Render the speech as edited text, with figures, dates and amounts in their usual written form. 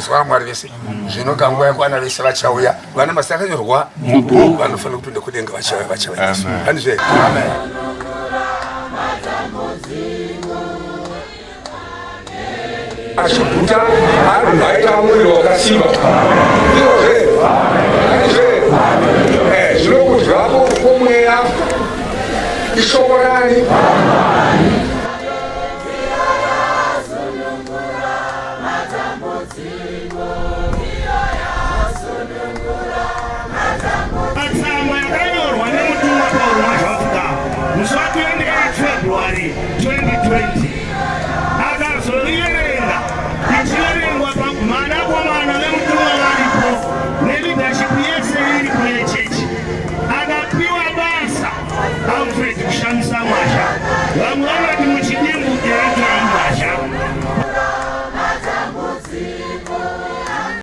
Manzwa Mwari vese. Zvino kanguva yakwana vese vachauya. Vana mazita akanyorwa mubhuku vanofanira kupinda kudenga vachauya vachauya. Handizve? Amen. Achiguta anobva aita muviri wakasimba. Ndizvozve? Handizve? Eh, zvino kudya kwomweya ishoko rani?